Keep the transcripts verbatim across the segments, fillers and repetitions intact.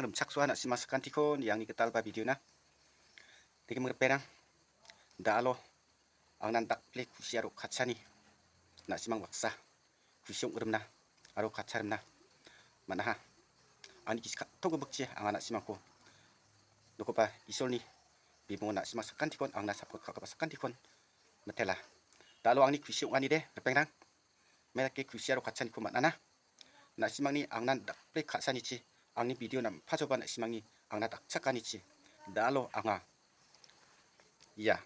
rimchaksoa na·sima sakantiko niangni gitalba video-na. Degim ripengrang, da·alo angnan dakple kusi aro katchani na·simang baksa kusi ong·rimna aro katcharimna man·aha. Ani gisik katonggipa bikchi anga na·simangko nokoba Isolni bimungo na·sima sakantikon, angna sapot ka·gipa sakantikon mitela. Da·alo angni kusi ong·anide, ripengrang. Medake kusi aro katchaniko man·ana. Na·simangni angnan dakple ka·sanichi, angni video nampajoba na·simangni angna dakchakanichi. Da·alo anga ia,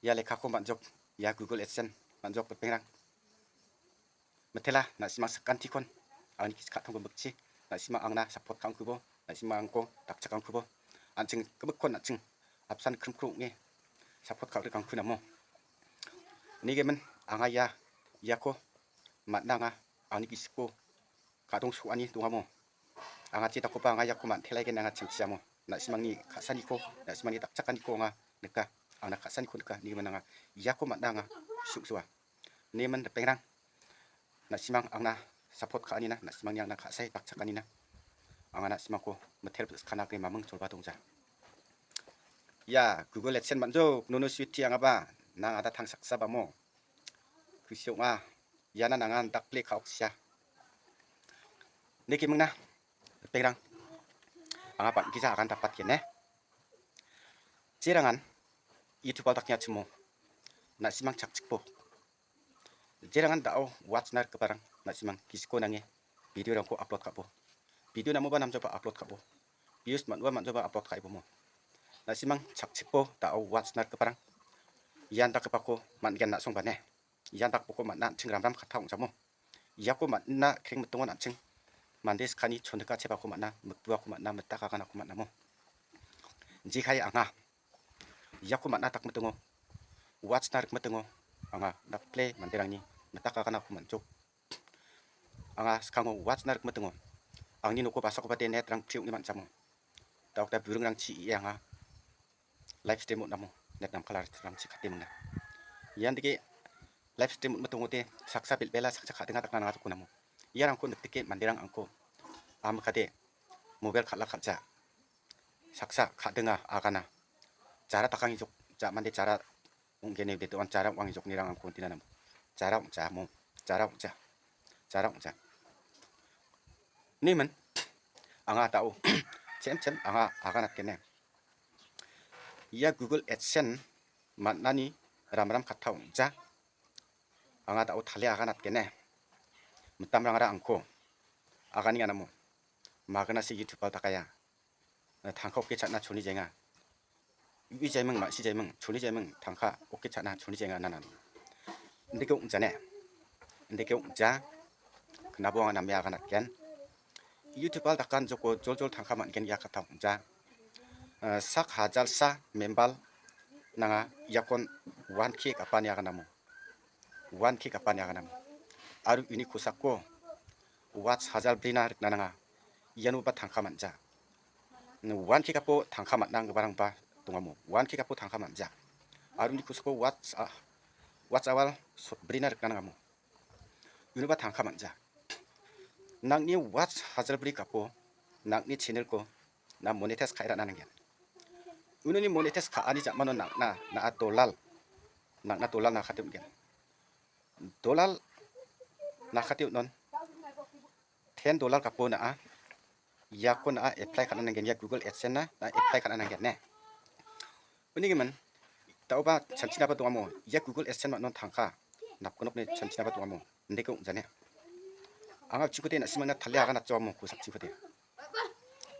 ia lekkako man·jok, ia Google AdSense man·jok, ripengrang. Mitela, na·simang sakantikon angni gisik katonggipa bikchi, na·simang angna sapot ka·angkubo, na·simang angko dakchakangkubo, an·ching gimikkon an·ching apsan krimkro ong·e sapot ka·grikangku namo. Nigimin anga ia, iako man·a anga angni gisiko ka·dongsoani dongamo. Anga jedakoba anga iako man·telaigen anga chingchiamo. Na·simangni ka·saniko, na·simangni dakchakaniko anga nika. Angna ka·saniko nika. Nigimin anga iako man·a anga suk·soa. Nigimin ripengrang, na·simang angna sapot ka·anina, na·simangni angna ka·sae dakchakanina. Anga na·simangko mitel skana gre maming cholba dongja. Ia Google AdSense man·jok, nono switi angaba, nang ada tangsaksabamo. Kusi ong·a, iana nangan dakple ka·oksia. Niki mingna, ripengrang, anga bang·gija agan dapat kene. Jerangan YouTube-o dakengachimo, na·simang chakchikbo. Jerangan da·o watch-na rikgiparang, na·simang gisiko nange video-rangko upload ka·bo. Video namoba namjoba upload ka·bo. Views man·uba man·joba upload ka·ibomo. Na·simang chakchikbo da·o watch-na rikgiparang. Ian dakgipako man·gen na·songba ne. Ian dakgipako man·na an·ching ramram katta ong·jamo. Iako man·na kreng mitongon an·ching mande skani chondikachebako man·a, mikbuako man·a, mitakaganako man·amo. Jekai anga iako man·a dakmitingo, watch-na rikmitingo anga dakple manderangni mitakaganako man·jok. Anga skango watch-na rikmitingo angni noko basakobade net-rang pri ong·e man·jamo. Daokda buringrangchi ie anga live stream on·amo, net namkalarangchi kate mingna. Ian dike live stream on·mitongote saksa bilbela saksa ka·dinga dakna nanga jokonamo. Iarangko nikdike manderang angko amikade mobile kal·a kal·ja. Saksa ka·dinga agana. Jara dakangijok, ja mande jara ong·geni de doan jara ong·angijoknirang angko on·tina namo. Jara ong·jamo, jara ong·ja, jara ong·ja. Nimin anga da·o chem chem anga aganatgene. Ia Google AdSense man·ani ramram katta ong·ja. Anga da·o tale aganatgene. Mitamrangara angko agani anamo. Magnase YouTube-o dakaya. Tangka oke cha·na choni jenga. Ui jaiming, ma·si jaiming, choni jaiming, tangka oke cha·na choni jenga nanan. Indike ong·jane. Indike ong·ja. Knabo anga name aganatgen. YouTube-o dakan joko joljol tangka man·gen ia katta ong·ja. Eh, sak hajalsa membal nanga iakon one K gapani aganamo. One K gapani aganamo. Aro uni kosako watch hajal brina rikna nanga. Ianoba tangka man·ja. One K gapo tangka man·a anggiparangba dongamo. One K gapo tangka man·ja. Aro uni kosako watch, ah, watch hour sotbrina rikna nangamo. Unoba tangka man·ja. Nangni watch hajalbri gapo, nangni channel-ko na monetize ka·e ra·na nanggen. Unoni monetize ka·ani ja·mano nang·na, na·a dollar, nang·na dollar nakate on·gen. Dollar nakate on·on, ten dollar gapo na·a, iako na·a apply ka·na nanggen, ia Google AdSense-na na apply ka·na nanggen ne. Unigimin, da·oba chanchinaba dongamo, ia Google AdSense man·on tangka napgnokni chanchinaba dongamo, indeke ong·jane. Anga uchikode na·simangna tale aganatjoamo kosakchikode.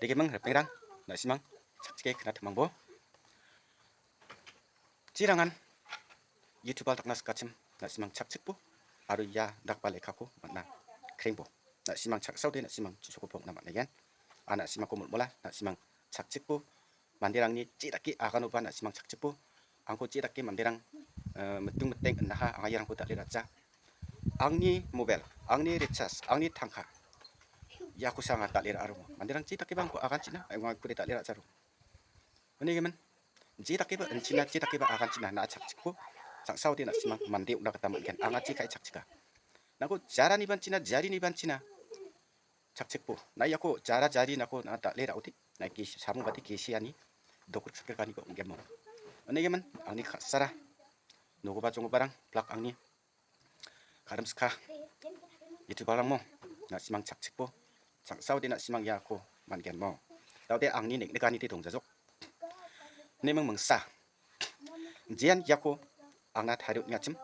Degimang ripengrang, na·simang chakchike knatimangbo. Jerangan YouTube-o dakna sikachim, na·simang chakchikbo, aro ia dakba lekkako man·a krengbo. Na·simang chaksaode na·simang chisoko pokna man·aigen. A na·simangko molmola, na·simang chakchikbo, manderangni je dake aganoba na·simang chakchikbo, angko je dake manderang, eh, miting miteng innaha anga iarangko dal·e ra·ja. Angni mobile, angni recharge, angni tangka, iakosa anga dal·e ra·aromo. Manderang je dakeba angko aganchina, anga kode dal·e ra·jaro. Unigimin, je dakeba inchina, je dakeba aganchina, na·a chakchikbo, chaksaode na·simang mande ong·na gita man·gen. Anga je ka·e chakchika. Nangko jarani banchina, jarini banchina. chakchikbo. Na·iako jara jari nako na dal·e ra·ode. Na gesi samung bate gesiani dokrik sakrikaniko ong·gemo. Unigimin angni ka·sara nogipa jonggiparang plak angni karimska YouTuberrangmo na·simang chakchikbo. Changsaode na·simang iako man·genmo. Daode angni neng·nikanide dongjajok. Neming mingsa. Jean iako angna tarie on·achim.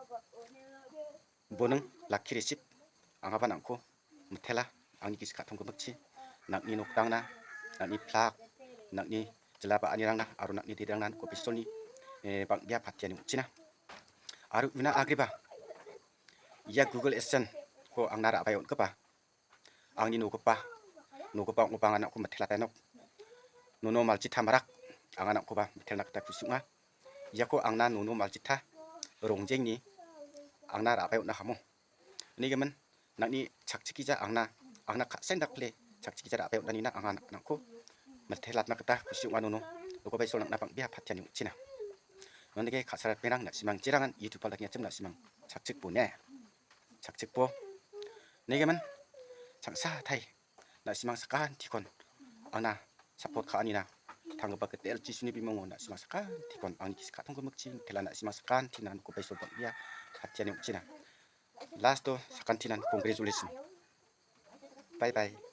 Boneng lakki receive angaba nangko mitela angni gisik ka·tong gimikchi nang·ni nokrangna, nang·ni plak, nang·ni jila ba·anirangna aro nang·ni dedirangna noko bisolni, eh, bang·bea patiani ong·china. Aro una agreba ia Google AdSense-ko angna ra·bae on·gipa angni nogipa, nogipa ong·gipa anga nangko mitela tainok. Nono maljita marak anga nangkoba mitelna gita kusi ong·a. Iako angna nono maljita rongjengni angna ra·bae on·a kamo. Unigimin nang·ni chakchikgija angna, angna ka·saen dakpile chakchikgija ra·bae on·anina anga nang-, nangko mitelatna gita kusi ong·a nono. Uko baisol nang·na bang·bea patiani ong·china. Nondike ka·sara pengrang na·simang jerangan YouTube-o dakengachim na·simang chakchikbo ne. Chakchikbo. Unigimin changsa tai na·simang sakantikon angna support ka·anina tanggipa gitel Jisuni bimungo na·simang sakantikon angni gisik ka·tong gimikchi mitela na·simang sakantinan noko baisol bang·bea patiani ong·china. Last-o sakantinan congratulation. Bye bye.